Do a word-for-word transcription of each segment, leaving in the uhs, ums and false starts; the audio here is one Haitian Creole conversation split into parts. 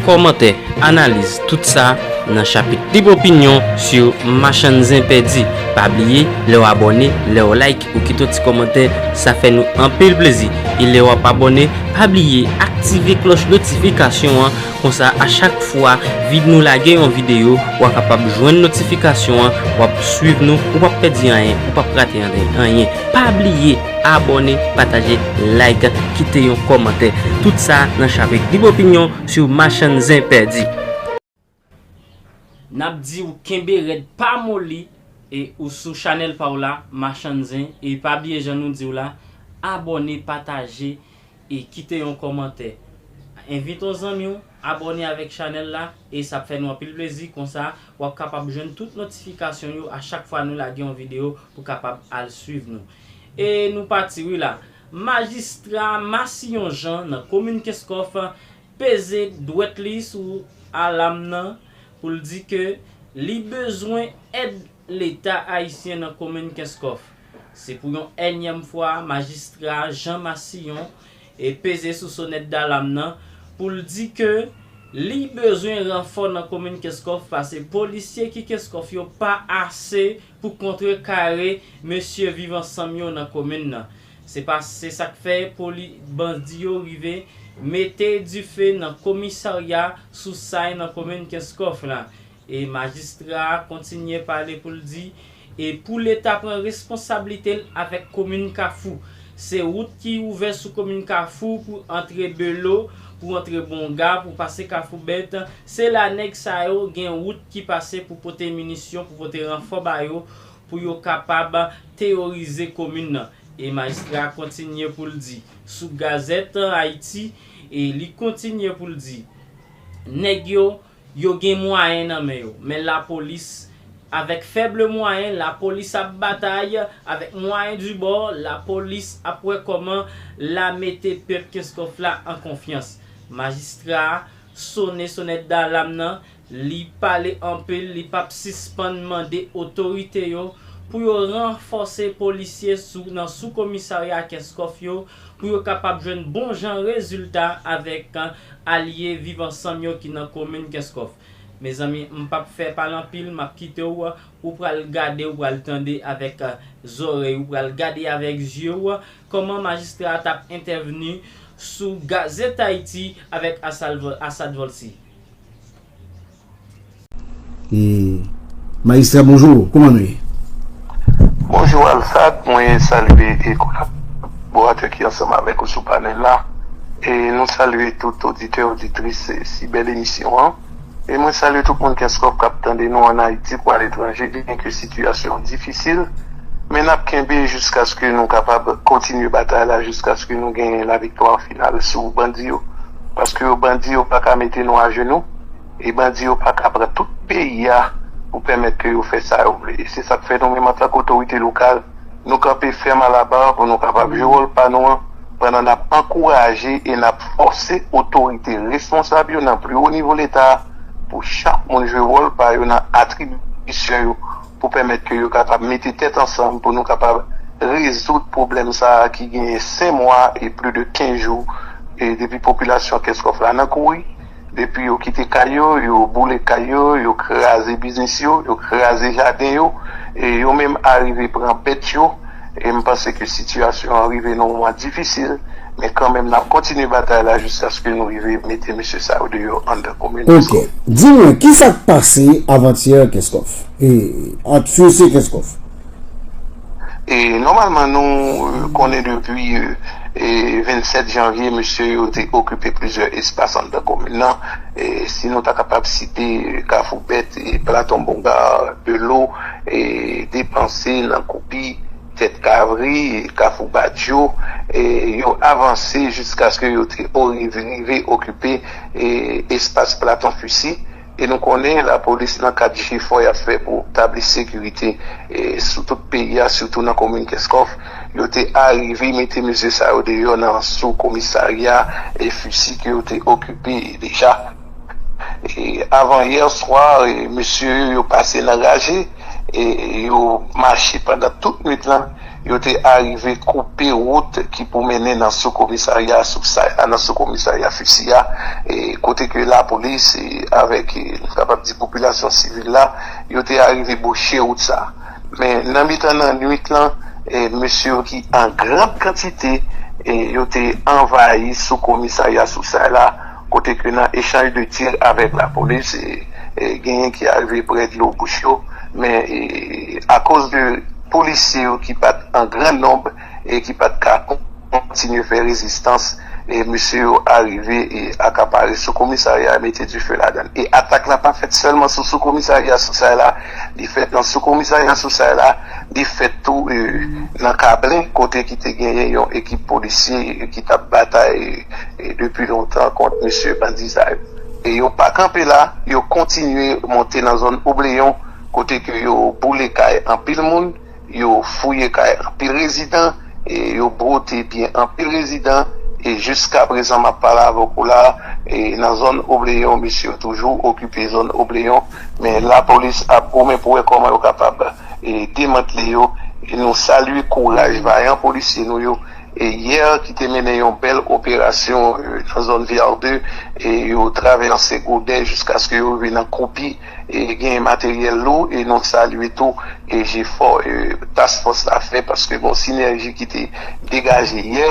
kòmantè, analiz, tout sa nan chapit Lib Opinyon sou Machann Zen Pèdi. Pa bliye, lè w abòne, lè w like, ou kite yon ti kòmantè, sa fè nou anpil plezi. E lè w ap abòne, pa bliye aktive klòch notifikasyon an, konsa a chak fwa vid nou lage yon videyo, w a kapab jwenn notifikasyon an, w ap swiv nou, ou p ap pèdi anyen, ou p ap rate anyen. Pa bliye abòne, pataje, like, kite yon kòmantè. Tout sa nan chapit Lib Opinyon sou Machann Zen Pèdi. N ap di w kenbe rèd, pa moli, e ou sou chanèl pa w la, Machann Zen, e pa bliye jan nou di w la, abòne, pataje, e kite yon kòmantè. Envite yon zanmi w abòne avèk chanèl la, e sa ap fè nou anpil plezi, konsa w ap kapab jwenn tout notifikasyon yo a chak fwa nou lage yon videyo pou kapab al swiv nou. E nou pati wi la. Majistra Massillon Jean nan komin Kenskòf peze dwèt li sou alam nan pou l di ke li bezwen èd Leta ayisyen nan komin Kenskòf. Se pou yon ènyèm fwa majistra Jean Massillon e peze sou sonèt dalam nan pou l di ke li bezwen ranfò nan komin Kenskòf, paske polisye ki Kenskòf yo pa ase pou kontrekare mesye Viv Ansanm yo nan komin nan. Se pa, se sa k fè poli-, bandi yo rive mete dife nan komisarya Sousay nan komin Kenskòf la. E majistra a kontinye pale pou l di, e pou Leta pran responsablite l avèk komin Kafou. Se wout ki ouvè sou komin Kafou pou antre Belo, pou antre Bonga, pou pase Kafou Bèt. Se la nèg sa yo gen wout ki pase pou pote minisyon, pou pote ranfò ba yo, pou yo kapab teyorize komin nan. E majistra a kontinye pou l di, sou Gazèt Ayiti, e li kontinye pou l di, nèg yo, yo gen mwayen nan men yo, men lapolis, avèk fèb mwayen, lapolis ap batay, avèk mwayen di bò, lapolis ap wè kòman l a mete pèp Kenskòf la an konfyans. Majistra a sone sonèt dalam nan, li pale anpil, li p ap sispann mande otorite yo pou yo ranfòse polisye sou, nan sou komisarya Kenskòf yo, pou yo kapab jwenn bon jan rezilta avèk, eh, alye Viv Ansanm yo ki nan komin Kenskòf. Mezanmi, m p ap fè pale anpil, m ap kite w, ou pral gade, ou pral tande avèk, eh, zòrèy, ou pral gade avèk zye w, kòman majistra a t ap entèvni sou Gazèt Ayiti avèk Asal Vol-, Asad Volcy. E, Majistra, bonjou, kòman nou ye? Bonjou Alsad, mwen salye e kolaboratè ki ansanm avèk ou sou panèl la. E nou salye tout oditè, oditris, e, si bèl emisyon an. E mwen salye tout moun Kenskòf k ap tande nou ann Ayiti kou aletranje, byenke sitiyasyon an difisil. Men n ap kenbe jiskaske nou kapab kontinye batay la, jiskaske nou genyen laviktwa final sou bandi yo. Paske yo, bandi yo pa ka mete nou ajenou. E bandi yo pa ka pran tout peyi a pou pèmèt ke yo fè sa yo vle. E se sa k fè nou menm antanke otorite lokal, nou kanpe fèm alaba pou nou kapab jwe wòl pa nou an, pandan n ap ankouraje e n ap fòse otorite responsab yo nan pli wo nivo Leta a pou chak moun jwe wòl pa yo nan atribisyon yo pou pèmèt ke yo kapab mete tèt ansanm pou nou kapab rezoud pwoblèm sa a ki genyen senk mwa e plis de kenz jou, e depi popilasyon Kenskòf la nan kouri, depi yo kite kay yo, yo boule kay yo, yo kraze biznis yo, yo kraze jaden yo, e yo menm arive pran bèt yo. E m panse ke sitiyasyon an rive nan yon moman difisil, men kanmenm n ap kontinye batay la jiskaske nou rive mete mesye sa yo deyò anndan komin Kenskòf. Ok. Di mwen, ki sa k pase avantyè Kenskòf? E, ant Fuse Kenskòf? E nòmalman, nou, e, konnen depi, e, e, vennsèt janvye, mesye yo te okipe plizyè espas anndan komin nan. E si nou ta kapab site, e, Kafou Bèt, e, Platon Bonga, Belo, e, Depanse, nan Koupi, Tèt Kavri, Kafou Badjo, e yo avanse jiskaske yo te o-, rive, rive okipe, e, espas Platon Fuse. E nou konnen lapolis nan kad jefò y ap fè pou tabli sekirite, e, sou tout peyi a, sitou nan komin Kenskòf, yo te arive mete mesye sa yo deyò nan sou komisarya, e, Fuse ke yo te okipe deja. E avan yè swa, e, mesye yo, yo pase nan raje, e yo mache pandan tout nwit lan, Yo te arive koupe wout ki pou mennen nan sou komisarya Sousay la, nan sou komisarya Fisi a, e kote ke lapolis e avèk, e, nou kapab di, popilasyon sivil la, yo te arive bouche wout sa. Men nan mitan nan nwit lan, e, mesye yo ki an grand kantite, e, yo te anvayi sou komisarya Sousay la, kote ke nan echanj de tir avèk lapolis, e, e, genyen ki arive prè dlo bouch yo, men, e, akoz de polisye yo ki pa t an gran nonb e ki pa t ka kontinye fè rezistans, e mesye yo arive e akapare sou komisarya a, mete dife ladan l. E atak la pa fèt sèlman sou sou komisarya Sousay la, li fèt nan sou komisarya Sousay la, li fèt tou, e, nan Kablen, kote ki te genyen yon ekip polisye, e, ki t ap batay, e, depi lontan kont mesye bandi sa yo. E yo pa kanpe la, yo kontinye monte nan zòn Obleyon, kote ke yo boule kay anpil moun, yo fouye kay anpil rezidan, e yo bwote byen anpil rezidan, e jiska prezan m ap pale avèk ou la, e nan zòn Obleyon, mesye yo toujou okipe zòn Obleyon, men lapolis ap goumen pou wè kòman yo kapab, e, demantle yo, e nou salye kouraj vayan polisye nou yo, e yè ki te mennen yon bèl operasyon, e, nan zòn V R de, e yo travèse Godè jiskaske yo rive nan Koupi, e gen materyèl lou, e nou salye tou, e jefò, e task fòs la fè, paske gon sinèji ki te degaje yè,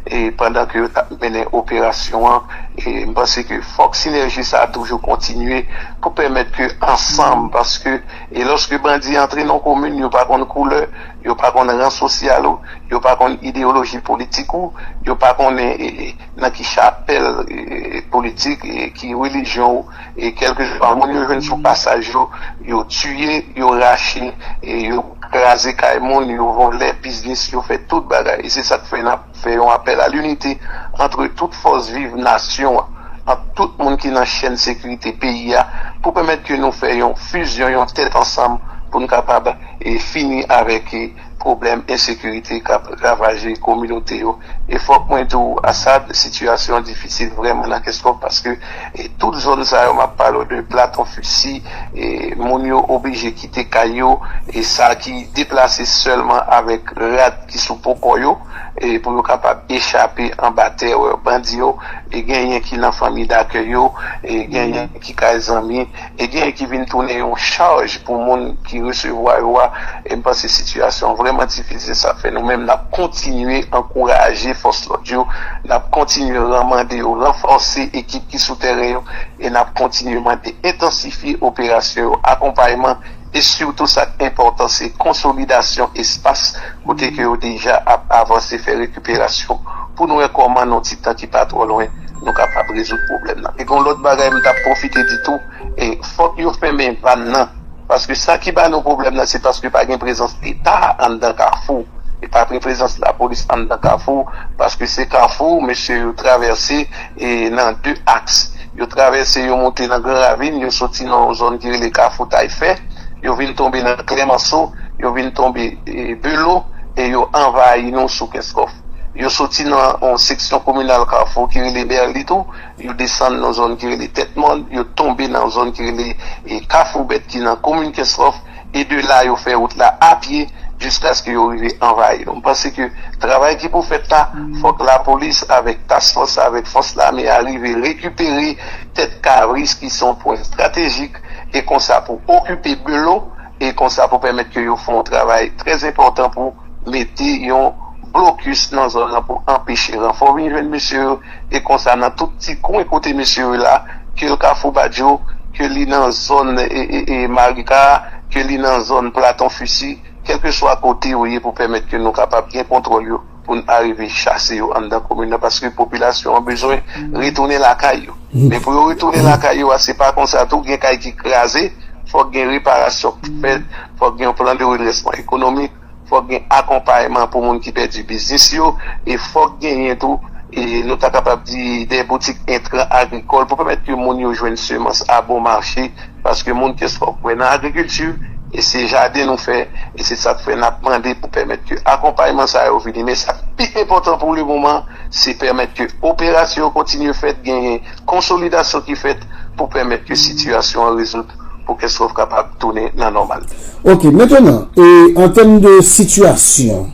e pandan ke yo t ap mennen operasyon an, e m panse ke fòk sinèji sa a toujou kontinye pou pèmèt ke ansanm, paske, e lòske bandi antre nan komin, yo pa konn koulè, yo pa konn ran sosyal ou, yo pa konn ideyoloji politik ou, yo pa konnen, e, e, nan ki chapèl, e, politik, e, ki relijyon ou, e kèlkeswa moun yo jwenn sou pasaj yo, yo tiye, yo rache, e yo kraze kay moun, yo vòlè biznis, yo fè tout bagay. E se sa k fè n ap fè yon apèl a linite antre tout fòs viv nasyon an, ant tout moun ki nan chèn sekirite peyi a, pou pèmèt ke nou fè yon fizyon, yon tèt ansanm, pou n kapab, e, fini avèk, e, pwoblèm ensekirite k ap ravaje kominote yo. E fòk mwen di w, Asad, sitiyasyon an difisil vrèman nan Kèskòf, paske, e, tout zòn sa yo, m ap pale w de Platon Fisi, e, moun yo oblije kite kay yo, e sa ki deplase sèlman avèk rad ki sou po kò yo, e pou yo kapab echape anba tèrè bandi yo, e genyen ki nan fanmi dakèy yo, e genyen ki kay zanmi, e genyen ki vin tounen yon chaj pou moun ki resevwa yo a. E m panse sitiyasyon an vrèman difisil, sa fè nou menm n ap kontinye ankouraje fòs lòd yo, n ap kontinye mande yo ranfòse ekip ki sou tèren yo, e n ap kontinye mande entansifye operasyon yo, akonpayman, e sitou sa k enpòtan se konsolidasyon espas kote ke yo deja ap avanse fè rekiperasyon, pou nou wè kòman nan ti tan ki pa twò lwen nou kapab rezoud pwoblèm nan. E gen yon lòt bagay m t ap pwofite di tou, e fòk yo fèmen vàn nan, paske sa ki ba nou pwoblèm nan se paske pa gen prezans Leta anndan Kafou, e pa gen prezans lapolis anndan Kafou, paske se Kafou mesye yo travèse, e nan de aks. Yo travèse, yo monte nan Gran Ravin, yo soti nan yon zòn ki rele Kafou Tayfè, yo vin tonbe nan Klèmanso, yo vin tonbe, e, Belo, e yo anvayi nou sou Kèskòf. Yo soti nan yon seksyon kominal Kafou ki rele Bèli tou, yo desann nan zòn ki rele Tèt Mòn, yo tonbe nan zòn ki rele, e, Kafou Bèt ki nan komin Kèskòf, e de la yo fè wout la apye jiskaske yo rive anvayi nou. M panse ke travay ki pou fèt la, fòk lapolis avèk task fòs, avèk fòs lame a rive rekipere Tèt Kavris ki se yon pwen estratejik, e konsa pou okipe Belo, e konsa pou pèmèt ke yo fè yon travay trè enpòtan pou mete yon blokis nan zòn nan pou anpeche ranfò vin jwenn mesye yo, e konsa nan tout ti kwen kote mesye yo la, ke l Kafou Badjo, ke li nan zòn, e, e, e, Marika, ke li nan zòn Platon Fisi, kèlkeswa kote yo ye pou pèmèt ke nou kapab gen kontwòl yo, pou n arive chase yo anndan komin nan, paske popilasyon an bezwen retounen lakay yo. Men pou yo retounen lakay yo a, se pa konsa tou, gen kay ki kraze, fòk gen reparasyon k fèt, fòk gen yon plan de redrèsman ekonomik, fòk gen akonpayman pou moun ki pèdi biznis yo, e fòk genyen tou, e nou ta kapab di, de boutik entran agrikòl pou pèmèt ke moun yo jwenn semans a bon mache, paske moun Kèskòf kwè nan agrikilti, e se jaden nou fè, e se sa k fè n ap mande pou pèmèt ke akonpayman sa yo vini. Men sa k pi enpòtan pou le moman, se pèmèt ke operasyon yo kontinye fèt, genyen konsolidasyon ki fèt pou pèmèt ke sitiyasyon an rezoud, pou Kèskòf kapab tounen nan nòmal. Ok, mentenan, e an tèm de sitiyasyon,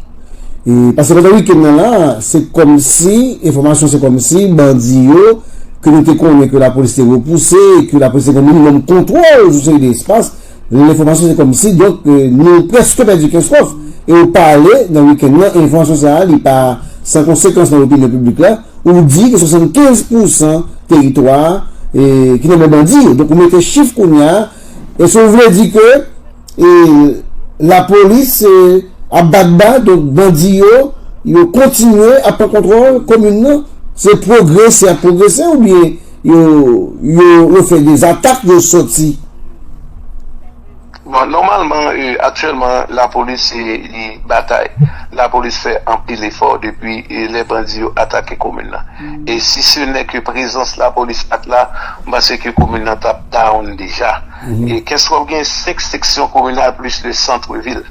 E, paske pandan wikenn nan la, se kòmsi, enfòmasyon se kòmsi bandi yo, ke nou te konnen ke lapolis te repouse, ke lapolis te gen minimòm kontwòl sou seri de espas, lenfòmasyon se kòmsi, donk, e, nou prèske pèdi Kenskòf. E ou pale nan wikenn nan, enfòmasyon sa a, li pa san konsekans nan lopinyon piblik la, ou di ke swasannkenz pousan teritwa a, e, ki nan men bandi yo. Donk, ou mete chif kounye a, e si w vle di ke e, lapolis, e, ap bat ba, donk bandi yo, yo kontinye ap pran kontwòl komin nan. Se pwogrese, ap pwogrese, oubyen yo, yo, yo fè de zatak, yo soti? Bon, nòmalman, e, aktyèlman, lapolis, e, li batay. Lapolis fè anpil efò depi, e, lè bandi yo atake komin nan. E si se nè ke prezans lapolis pa t la, m panse ke komin nan t ap down deja. E Kenskòf gen senk seksyon kominal plis le sant vil.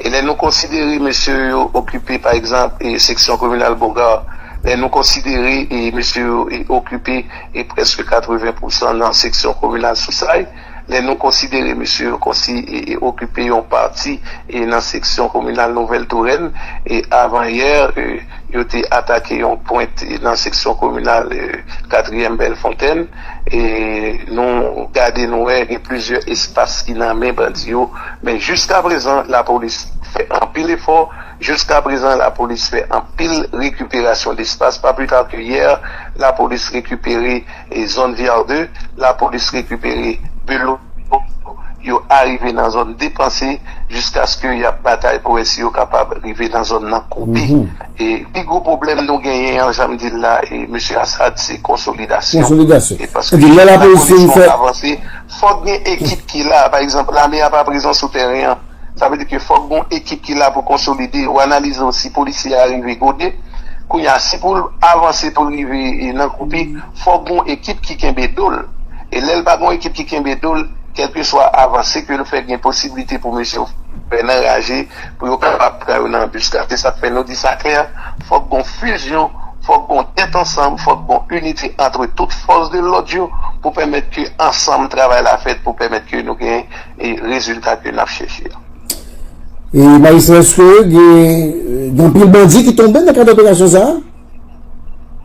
E lè nou konsidere mesye yo okipe, pa egzanp, e seksyon kominal Bogart, lè nou konsidere e mesye yo e okipe e prèske katreven pousan nan seksyon kominal Sousay, lè nou konsidere mesye yo konsi e, e okipe yon pati e nan seksyon kominal Nouvèl Torèn, e avan yè, e, yo te atake yon pwent e nan seksyon kominal, e, katriyèm Bèlfonntèn. E nou gade, nou wè gen plizyè espas ki nan men bandi yo. Men jiska prezan, lapolis fè anpil efò. Jiska prezan, lapolis fè anpil rekiperasyon despas. Pa pli ta ke yè, lapolis rekipere e zòn Viardeux, lapolis rekipere Belo, yo arive nan zòn Depanse, jiskaske y ap batay pou wè si yo kapab rive nan zòn nan Koupi. E pi gwo pwoblèm nou genyen an, jan m di l la, e mesye Assad, se konsolidasyon. Konsolidasyon. E paske lè lapolis fin fè avanse, fòk gen ekip ki la. Pa egzanp, lame a pa prezan sou tèren an. Sa vle di ke fòk gon ekip ki la pou konsolide. Ou analize osi, polisye a rive Gode. Kounye a, si pou l avanse pou l rive e, nan Koupi, fòk gon ekip ki kenbe do l. E lè l pa gon ekip ki kenbe do l, kèlkeswa avanse ke l fè, gen posiblite pou mesye yo fè nan raje, pou yo kapab pran yo nan anbiskad. Se sa k fè nou di sa klè, fòk gon fizyon, fòk gon tèt ansanm, fòk gon inite ant tout fòs de lòd yo pou pèmèt ke ansanm travay la fèt, pou pèmèt ke nou gen e rezilta ke n ap chèche a. E majistra, èske gen anpil bandi ki tonbe nan kad operasyon sa a?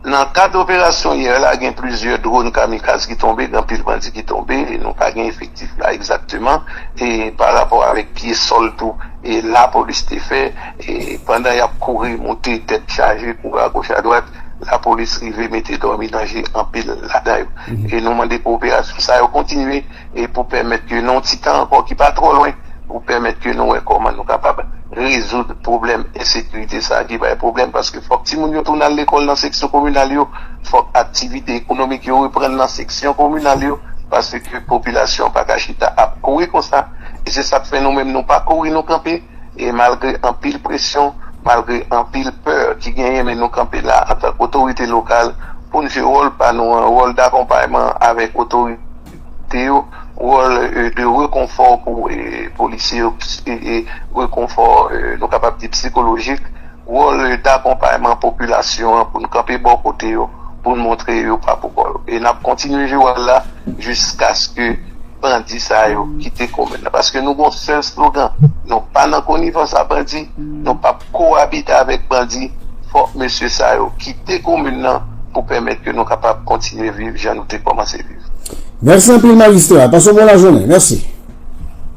Nan kad operasyon yè la, gen plizyè dwòn kamikaz ki tonbe, gen anpil bandi ki tonbe, e nou pa gen efektif la egzakteman. E pa rapò avèk pye sòl tou, e lapolis te fè, e pandan y ap kouri, moute tèt chaje, kouri agoch adwat, lapolis rive mete dòmi danje anpil ladan yo. E nou mande pou operasyon sa yo kontinye, e pou pèmèt ke nan yon ti tan ankò ki pa twò lwen, pou pèmèt ke nou wè kòman nou kapab rezoud pwoblèm ensekirite sa a ki bay pwoblèm, paske fòk timoun yo tounen al lekòl nan seksyon kominal yo, fòk aktivite ekonomik yo reprann nan seksyon kominal yo, paske popilasyon an pa ka chita ap kouri konsa. E se sa k fè nou menm nou pa kouri, nou kanpe, e malgre anpil presyon, malgre anpil pè ki genyen, men nou kanpe la antanke otorite lokal pou n jwe wòl pa nou an, wòl dakonpayman avèk otorite yo, wòl e, de rekonfò pou e, polisye yo, e, e, rekonfò, e, nou kapab di psikolojik, wòl e, dakonpayman popilasyon an pou n kanpe bò kote yo, pou n montre yo pa pou kò yo. E n ap kontinye jwe wòl la jiskaske bandi sa yo kite komin nan. Paske nou gon sèl slogan, nou pa nan konivans a bandi, nou p ap kowabite avèk bandi. Fòk mesye sa yo kite komin nan pou pèmèt ke nou kapab kontinye viv jan nou te kòmanse viv. Mèsi anpil, majistra. Pase yon bon lajounen. Mèsi.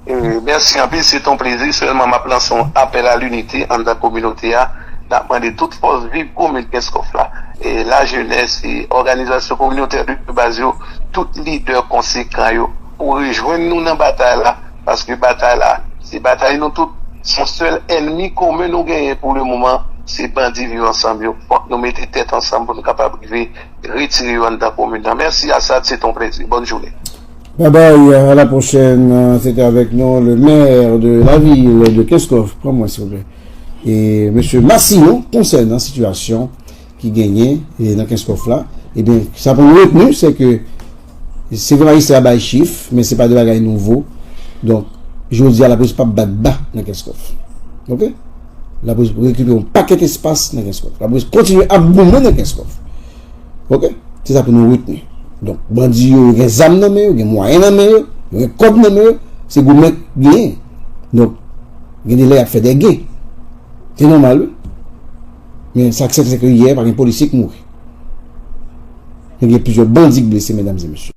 E, mèsi anpil, se t on plezi. Sèlman, m ap lanse yon apèl a linite anndan kominote a. N ap mande tout fòs viv komin Kenskòf la, e lajenès, e òganizasyon kominotè de baz yo, tout lidè konsekan yo, pou rejwenn nou nan batay la, paske batay la, se batay nou tout. Se yon sèl ènmi komen nou genyen pou le moman, se bandi Viv Ansanm yo. Fòk nou mete tèt ansanm pou nou kapab rive retire yo anndan komin nan. Mèsi Assad, se t on plezi. Bòn jounen. Bye bye, à la prochaine. C'était avec nous le maire de la ville de Kenskòf. Prends-moi, s'il vous plaît. E mesye Massillon, konsènan sitiyasyon ki genyen e, nan Kenskòf la, ebyen, sa pou nou retni, se ke se vre majistra bay chif, men se pa de bagay nouvo. Donk, jodi a, lapolis p ap bat ba nan Kenskòf. Oke? Lapolis rekipere yon pakèt espas nan Kenskòf. Lapolis kontinye ap goumen nan Kenskòf. Oke? Se sa pou nou retni. Donk, bandi yo, yo gen zam nan men yo, gen mwayen nan men yo, yo gen kòb nan men yo, se goumen k genyen. Donk, gen de lè y ap fè dègè. Se nòmal, wi. Sa k sèten, se ke yè, pa gen polisye k mouri. Men gen plizyè bandi k blese, medam e mesye.